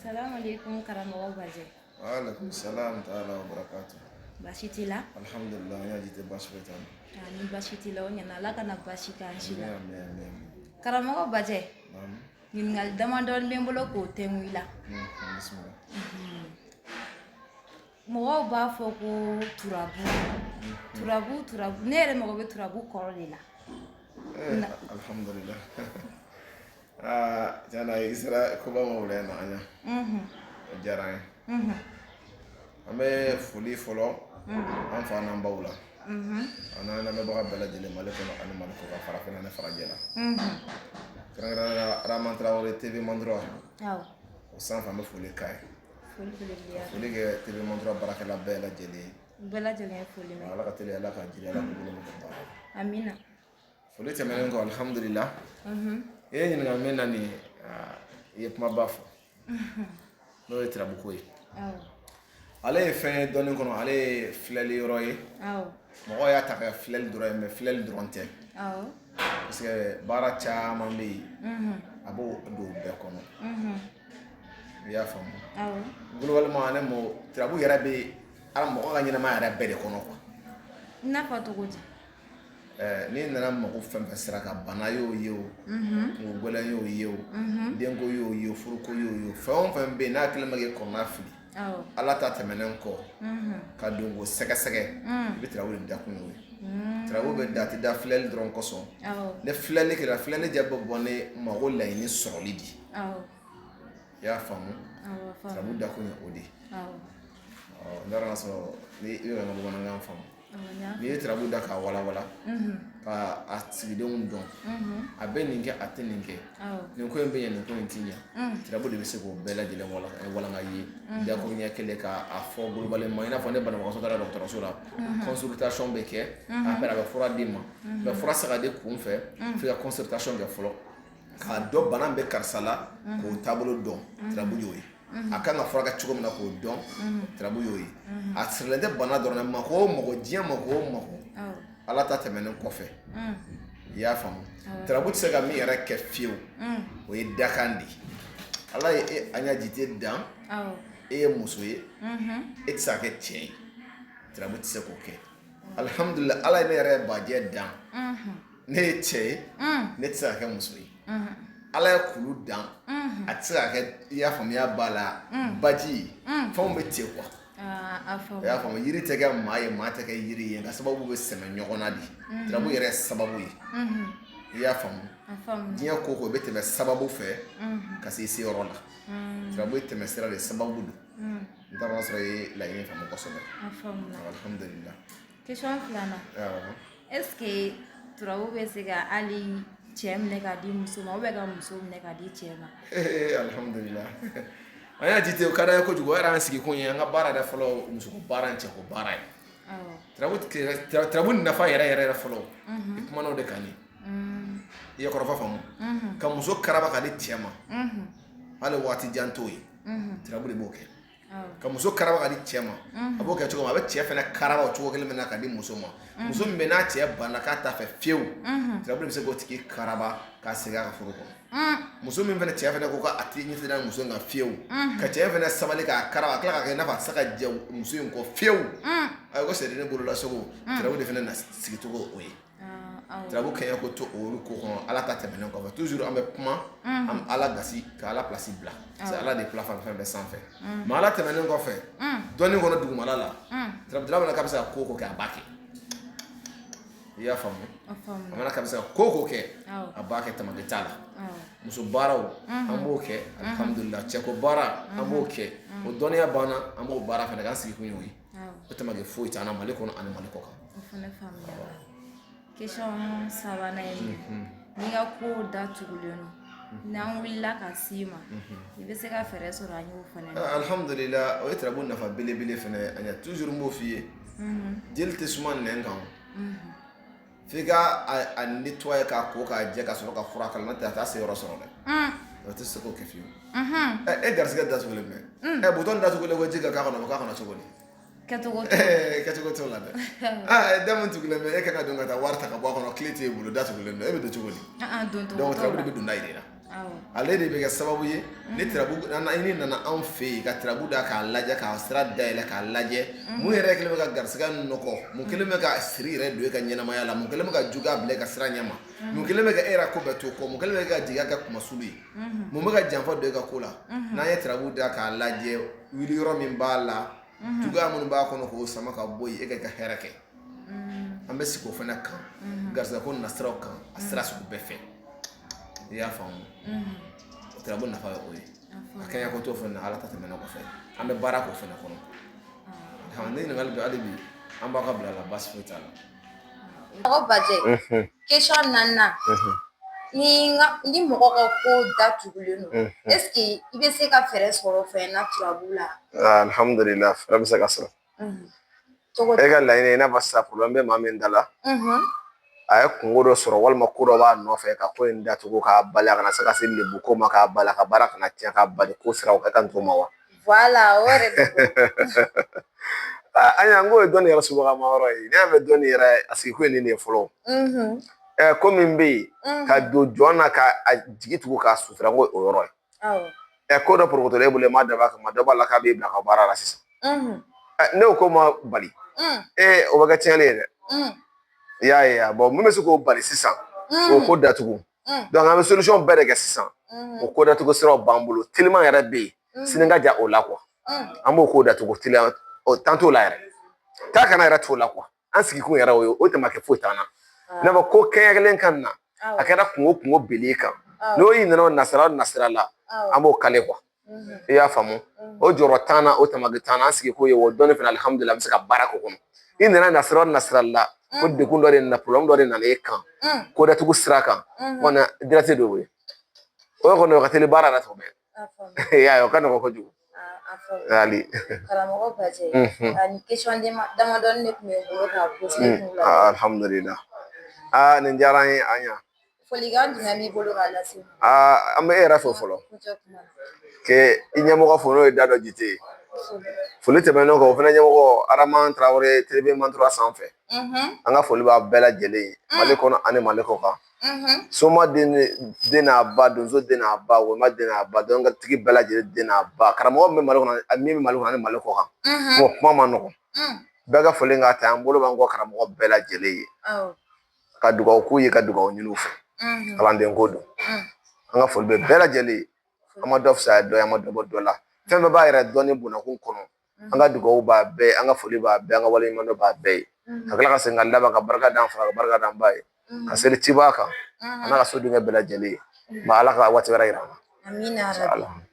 Salaamaaleykum karamɔgɔ Bajɛ. Waaleykum salam taala wa barakatu. Baasi t'i la? Alhamdulillah, n y'a jate, baasi foyi t'an na. Ni baasi t'i la, o ɲɛna. Ala kana baasi k'an si la. Amin, amin, amin. Karamɔgɔ Bajɛ. Naam. Ɲininkali damadɔni bɛ n bolo k'o tɛngu i la. Bismillah. Mɔgɔw b'a fɔ ko turabu turabu turabu, ne yɛrɛ mago bɛ turabu kɔrɔ de la. Alhamdulillah. Aa, tiɲɛ na i sera koba ma wula in na an ɲa. O diyara an ye. An bɛ foli fɔlɔ an fa n'an baw la. An n'an lamɛnbaga bɛɛ lajɛlen, Mali kɔnɔ ani Mali kɔkan, farafinna ni farajɛ la. Kɛrɛnkɛrɛnnenya la, Rahman Traoré TV Mandura. O sanfɛ, an bɛ foli k'a ye. Foli belebele. Foli kɛ TV Mandura baarakɛla bɛɛ lajɛlen ye. Bɛɛ lajɛlen ye foli mɛn. Ala ka teliya, Ala ka jiri, Ala k'u bolo mɛn baara la. Amina. Foli tɛmɛnen kɔ, alhamdulillah. I ye ɲininka min na nin ye, i ye kumaba fɔ, n'o ye turabuko ye. Ale ye fɛn ye dɔnni kɔnɔ, ale ye filɛli yɔrɔ ye. Mɔgɔw y'a ta ka filɛli dɔrɔn ye, mais filɛli dɔrɔn tɛ, parce que baara caman bɛ yen, a b'o don bɛɛ kɔnɔ. I y'a faamu? Globalement, ne mo turabu yɛrɛ bɛ ala mɔgɔ ka ɲɛnamaya yɛrɛ bɛɛ de kɔnɔ quoi. I n'a fɔ cogo di? N'i nana mako fɛn fɛn sira kan, bana y'o ye o, kungo gɛlɛn y'o ye o, denko y'o ye o, furuko y'o ye o, fɛn o fɛn bɛ yen n'a kɛlen bɛ k'i kɔnɔna fili, Ala ta tɛmɛnen kɔ, ka don k'o sɛgɛsɛgɛ, i bɛ turabu de dakun y'o ye. Turabu bɛ da, a tɛ da filɛli dɔrɔn kosɔn. Ni filɛli kɛra, filɛli jaabi bɛ bɔ ni mako laɲini sɔrɔli di. I y'a faamu? Turabu dakun ye o de ye. N t'a dɔn n'a sɔrɔ ni i bɛ ka n ka bamanankan faamu. N'i ye turabu da k'a walawala, ka a sigidenw dɔn, a bɛ nin kɛ, a tɛ nin kɛ, nin ko in bɛ ɲɛ, nin ko in tɛ ɲɛ, turabu de bɛ se k'o bɛɛ lajɛlen walanga i ye dakuruɲɛ kelen k'a fɔ globalement. I n'a fɔ ne banabagatɔ taara dɔgɔtɔrɔso la, consultation bɛ kɛ, après a bɛ fura d'i ma, mais fura tɛ se ka di kun fɛ f'i ka consultation kɛ fɔlɔ k'a dɔn bana bɛ karisa la, k'o taabolo dɔn. Turabu y'o ye. A kan ka furakɛ cogo min na, k'o dɔn, turabu y'o ye. A sirilen tɛ bana dɔrɔn na, mako o mako, diɲɛ mako o mako, Ala ta tɛmɛnen kɔfɛ. I y'a faamu? Turabu tɛ se ka min yɛrɛ kɛ fiyewu, o ye dakan de ye. Ala ye e an ɲa jite dan, e ye muso ye, e tɛ se ka kɛ cɛ ye, turabu tɛ se k'o kɛ. Alihamudulila, Ala ye ne yɛrɛ Bajɛ dan, ne ye cɛ ye, ne tɛ se ka kɛ muso ye. Ala ye kulu dan, a tɛ se ka kɛ, i y'a faamuya b'a la, baji ye, fɛnw bɛ ten quoi. I y'a faamu? Yiri tɛ kɛ maa ye, maa tɛ kɛ yiri ye, nka sababu bɛ sɛmɛ ɲɔgɔn na de. Turabu yɛrɛ ye sababu ye. I y'a faamu? Diɲɛ ko ko bɛ tɛmɛ sababu fɛ ka se i seyɔrɔ la. Turabu ye tɛmɛ sira de, sababu don. N t'a dɔn n'a sɔrɔ i ye laɲini faamu kosɛbɛ. Alhamdulillah. Question filanan, est ce que turabu bɛ se ka hali cɛ minɛ ka di muso ma, ou bien ka muso minɛ ka di cɛ ma? Alhamdulillah, an y'a jite, o ka d'an ye kojugu. O yɛrɛ y'an sigikun ye, an ka baara yɛrɛ fɔlɔ, musoko baara ni cɛko baara ye. Turabu nafa yɛrɛ yɛrɛ yɛrɛ fɔlɔ, i kumana o de kan. Nin i ye kɔrɔfɔ faamu, ka muso karaba ka di cɛ ma, hali waati jan t'o ye, turabu de b'o kɛ. Ka muso karaba ka di cɛ ma, a b'o kɛ cogo min, a bɛ cɛ fana karaba o cogo kelen min na ka di muso ma. Muso min bɛ n'a cɛ banna k'a t'a fɛ fiyewu, turabu de bɛ se k'o tigi karaba k'a segin a ka furu kɔnɔ. Muso min fana cɛ fana ko k'a tɛ ɲɛ tɛ muso in kan fiyewu, ka cɛ fana sabali k'a karaba, a tila k'a kɛ i n'a fɔ a tɛ se ka jɛ muso in kɔ fiyewu, a ko sɛden bololasogo, turabu de fana na sigicogo o ye. Turabu kɛɲɛ ko to olu ko kɔnɔ. Ala ta tɛmɛnen kɔfɛ, toujours an bɛ kuma, an bɛ Ala gasi ka Ala place bila, c'est Ala de bila fɛn bɛɛ sanfɛ. Mais Ala tɛmɛnen kɔfɛ, dɔnni kɔnɔ dugumala la, turabudala mana k'a bɛ se ka ko o ko kɛ, a b'a kɛ. I y'a faamu? A mana k'a bɛ se ka ko o ko kɛ, a b'a kɛ, tamaki t'a la. Muso baaraw, an b'o kɛ, alhamdulillah. Cɛko baara, an b'o kɛ, o dɔnniya banna, an b'o baara fana kɛ. An sigikun y'o ye. O tamaki foyi t'an na, Mali kɔnɔ ani Mali kɔ kan. O fana faamuyara. Question sabanan ye min ye, n'i ka ko datugulen don, n'an wulila ka s'i ma, i bɛ se ka fɛɛrɛ sɔrɔ an y'o fana na? Alhamdulillah, o ye turabu nafa belebele fana ye. An ɲa, toujours n b'o f'i ye, jeli tɛ suma nɛn kan, f'i ka a nettoyer, k'a ko k'a jɛ, ka sɔrɔ ka fura k'a la, n'o tɛ a t'a se yɔrɔ sɔrɔ dɛ. O tɛ se k'o kɛ fiyewu. E garisɛgɛ datugulen bɛ, ɛ butɔn datugulen ko ji ka k'a kɔnɔ, o bɛ k'a kɔnɔ cogo di? Kɛcogo Kɛcogo t'o la dɛ. Aa, da min tugulen bɛ, e kan ka don ka taa wari ta ka bɔ a kɔnɔ, clé t'e bolo, datugulen don, e bɛ don cogo di? Donc turabu de bɛ don da yira i la. Ale de bɛ kɛ sababu ye ni tirabu ni nana anw fɛ yen ka tirabu da k'a lajɛ, k'a sira dayɛlɛ k'a lajɛ, mun yɛrɛ kɛlen bɛ ka garisɛgɛ nɔgɔ, mun kɛlen bɛ ka siri yɛrɛ don e ka ɲɛnamaya la, mun kɛlen bɛ ka juguya bila e ka sira ɲɛma, mun kɛlen bɛ ka e yɛrɛ ko bɛɛ to kɔ, mun kɛlen bɛ ka jigiya kɛ kumasulu ye, mun bɛ ka janfa don e ka ko la. N'an ye tirabu da k'a lajɛ, wuli yɔrɔ min b'a la, juguya minnu b'a kɔnɔ, k'o sama ka bɔ yen, e ka i ka hɛrɛ kɛ. An bɛ sigi o fana kan, garisɛgɛ ko nasiraw kan, a sira sugu bɛɛ fɛ. I y'a faamu? O tirabu nafa ye o ye. A kɛɲɛ ko t'o fana na, Ala ta tɛmɛnen kɔfɛ, an bɛ baara k'o fana kɔnɔ. Ni ɲininkali bɛ hali bi, an b'a ka bila la, baasi foyi t'a la. Mɔgɔ bajɛ, question naaninan, ni mɔgɔ ka ko datugulen don, est ce que i bɛ se ka fɛɛrɛ sɔrɔ o fɛnɛ na turabu la? Alhamdulillah, fɛɛrɛ bɛ se ka sɔrɔ. E ka laɲini, i n'a fɔ sisan problème bɛ maa min da la, a ye kungo dɔ sɔrɔ walima ko dɔ b'a nɔfɛ ka ko in datugu k'a bali a kana se ka se lebu ko ma, k'a bali a ka baara kana tiɲɛ, k'a bali ko siraw ka kan ma wa? Voilà, o yɛrɛ de. An y'an ko ye dɔnni yɛrɛ subagama yɔrɔ ye. N'i y'a mɛn dɔnni yɛrɛ, a sigi ko ye nin de ye fɔlɔ. Ko min bɛ yen ka don jɔn na, ka a jigi tugu k'a sutura, ko o yɔrɔ ye. Ko dɔ porokotola e bolo, i m'a dabɔ a kama, dɔ b'a la k'a b'i bila ka baara la sisan. Ne ko ma bali, o bɛ kɛ tiɲɛni ye dɛ. I y'a ye a? Min bɛ se k'o bali sisan, o ko datugu. An bɛ solution bɛɛ de kɛ sisan. O ko datugu siraw b'an bolo, teliman yɛrɛ bɛ yen, sini ka ja o la. An b'o ko datugu teliya, o tan t'o la yɛrɛ, taa kana yɛrɛ t'o la. An sigikun yɛrɛ o ye, o tɛmɛ kɛ foyi t'an na. I n'a fɔ ko kɛɲɛ kelen ka na, a kɛra kungo beli kan, n'o y'i nana o nasira nasira la, an b'o kale. I y'a faamu? O jɔyɔrɔ t'an na, o tamaki t'an na. An sigi ko ye o dɔnni fana, alihamudulila, an bɛ se ka baara k'o kɔnɔ. I nana nasira nasira la, ko degun dɔ de nana, problème dɔ de nana e kan ko datugu sira kan, kɔni direct de y'o ye. O kɔni o ka teli baara yɛrɛ tɔ bɛɛ. I y'a ye, o ka nɔgɔn kojugu. Ali. Karamɔgɔ Bajɛ, ani question damadɔni de tun bɛ n bolo k'a poser kun la. Alhamdulillah. Aa, nin diyara an ye, an ɲa. Folikan jumɛn b'i bolo k'a lase? Aa, an bɛ e yɛrɛ fo fɔlɔ. Ke i ɲɛmɔgɔ fo, n'o ye Dadɔ Jite ye. Foli tɛmɛnen kɔ, o fana ɲɛmɔgɔ Araman Tarawele TV Mantura sanfɛ. An ka foli b'a bɛɛ lajɛlen ye Mali kɔnɔ ani Mali kɔ kan. Soma den n'a ba, donso den n'a ba, woma den n'a ba, dɔnnikɛtigi bɛɛ lajɛlen den n'a ba, karamɔgɔ min bɛ Mali kɔnɔ, min bɛ Mali kɔnɔ ani Mali kɔ kan. Kuma ma nɔgɔn. Bɛɛ ka foli k'a ta, an bolo b'an kɔ karamɔgɔ bɛɛ lajɛlen ye. Ka dugawu k'u ye, ka dugawu ɲini u fɛ. Kalanden ko don. An ka foli bɛ bɛɛ lajɛlen ye. An ma dɔ fisaya dɔ ye, an ma dɔ bɔ dɔ la. Fɛn bɛɛ b'a yɛrɛ dɔnni bonnakun kɔnɔ. An ka dugawu b'a bɛɛ ye, an ka foli b'a bɛɛ, an ka waleɲumandɔn b'a bɛɛ ye. Ka tila ka segin ka laban ka barika d'an fa, ka barika d'an ba ye. Ka seli ciba kan, a n'a ka sodenkɛ bɛɛ lajɛlen ye. Ma Ala ka waati wɛrɛ yira an na. Amina.